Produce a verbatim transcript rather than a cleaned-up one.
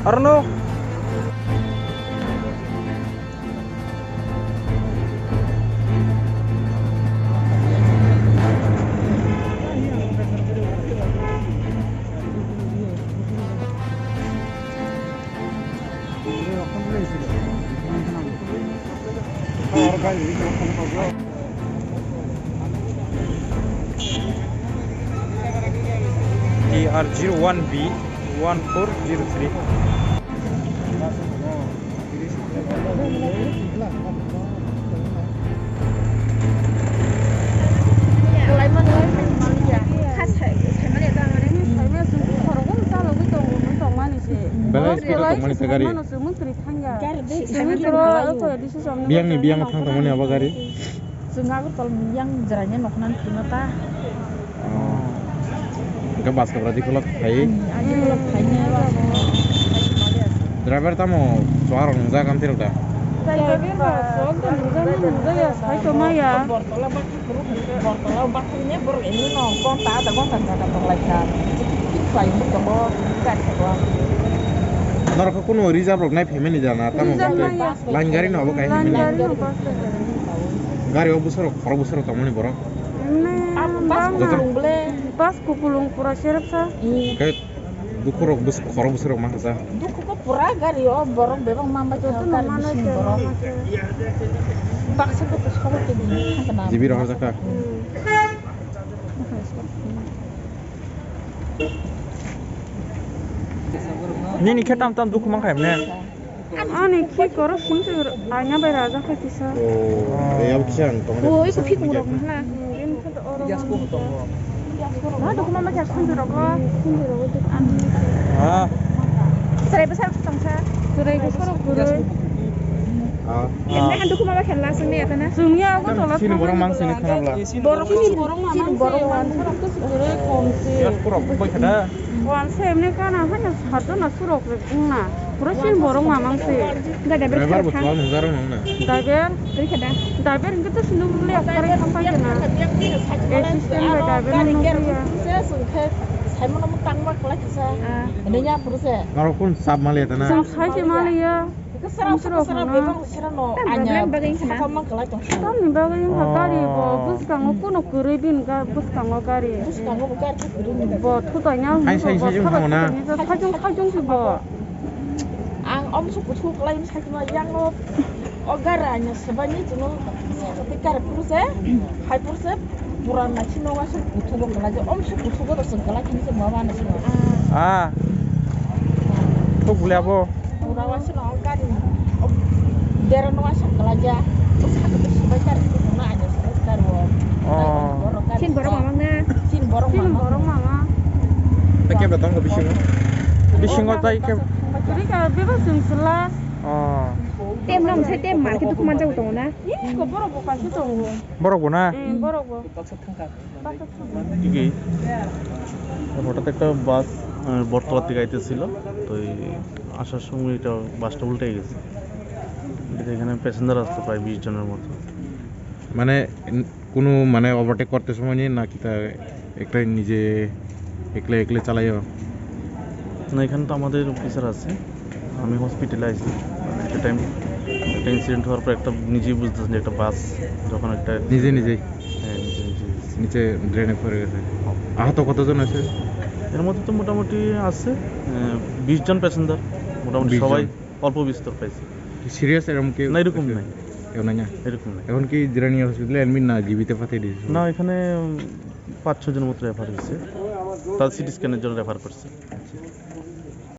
Arno. T R zero one B one four zero three. Belai speed o tongmani se gari. Biyangni biyang thang tongmani abo gari. Chwng Agartala ni yang jwraini nokna phima ta. Oh. Hwnkhe bus kabradi khulok phai. Ani khulok phaini. Driver tamo chuarok nungjak amtwi rok da? Driver ba chuarok da nungjak, nungjak ya, sai tongma ya. Bortola bak, Bortola bak ni borok ini no gonta, adha gonta jaga tong lai kha. Tik tik khlai tongo, gari sabo. Norok khe kuno reserve rok nai phaimani jana, tamo line gari no obo kai phaimani. Line gari no bus kaisa. Gari o bwsarok, khorok bwsarok tongmani borok. Emne bus bus kupulung pura serepsa. Khe dukhorok bwsarok, khorok bwsarok ma kasa. Dukhu ko pura gari o borok bebak ma bai joto no gari mano bisingo borok. Baksa ko to sobo ke di thangkana. Jibi rohor jakha. Nini khe tam tam dukhu mankha emne. Ani khi koro sing se aina bai raja khe kisa. Oh, ya kisa ang tong. Oh, iko phik murok na. Ini khe to oro. Ma dukhu mama khe khunju rogo. Khunju rogo duk ani. Ah. Serai besar tongsa. Serai besar gurui. Ah. Emne han dukhu mama khe la sing ne kana. Sungya ko tola. Sini borok mang sini khana bla. Borok sini borok mang sini borok mang. Gurui kom se. Ya pura bai khada. Wan se emne kana hanya sarjona surok. Wngna, pura sin borok mamang se. Driver bo twal nungjarok nungna. Driver. Rikha da. Driver hwnkhe to sinduk le akhare khampai kana. Assistant bai driver no nungya. Saimano mo tangma kala kisa. Ah. Ene ya pura se. Norok kun sab maliya tana. Jang sai se maliya. Kesera kesera bebang kesera no anya. Problem bagwi kana. Sakama kala tong. Tamni bagwi wngkha gari bo bwskango kuno kwrwi bini ga-, bwskango gari. Bwskango bo gari kwrwi bini. Bo thutai na. Hai sai sai jung thango na. Sajung sajung si bo. Ang om su kuthu kalai sajung yang no. O gari anya sebai ni jung. Sakati gari purse. Hai purse. Pura na chino wa su kuthu bo kalai. Om su kuthu bo to sung kalai kini se mama na sung. Ah. Thuk bole abo. Ura wa sino gari. Dera no wa sa kala ja. Sa ko si bai gari ko na aja sa gari wo. Oh. Sin borok mamang na. Sin borok mamang. Te kebra tongo bisingo? Bisingo tai ke. Turi ka beba sung sela. Oh. Tem nong sai tem market ko manja uto na. Ko borok bo kasi tongo. Borok bo na? Hmm, borok bo. Hothat ekta bus, আহ, বটতলা থেকে আইতেছিল, তো এই আসার সময় এটা বাসটা উল্টে গেছে। এটা এখানে প্যাসেঞ্জার আসতো প্রায় বিশ জনের মতো। মানে, ন-, কোনো মানে ওভারটেক করতে সময় নিয়ে না কিতা একটা নিজে একলে একলে চালাইও? না, এখানে তো আমাদের অফিসার আছে। আমি হসপিটালে আইছি, মানে, একটা টাইম, একটা ইনসিডেন্ট হওয়ার পর একটা নিজেই বুঝতেছেন যে একটা বাস যখন একটা নিজে নিজেই? হ্যাঁ, নিজে নিজেই। নিচে ড্রেনে পড়ে গেছে। হ্যাঁ। আহত কতজন আছে? এর মধ্যে তো মোটামুটি আছে, আহ, বিশ জন প্যাসেঞ্জার, মোটামুটি বিশ জন। সবাই অল্প বিস্তর পাইছে। কি সিরিয়াস এরকম কেউ না, এরকম আছে? নাই। কেউ নাই না? এরকম নাই। এখন কি জিরানি হসপিটালে অ্যাডমিট না জিবিতে পাঠিয়ে দিয়েছে? না, এখানে, উম, পাঁচ ছয় জন মতো রেফার হয়েছে, তার সিটি স্ক্যানের জন্য রেফার করছে।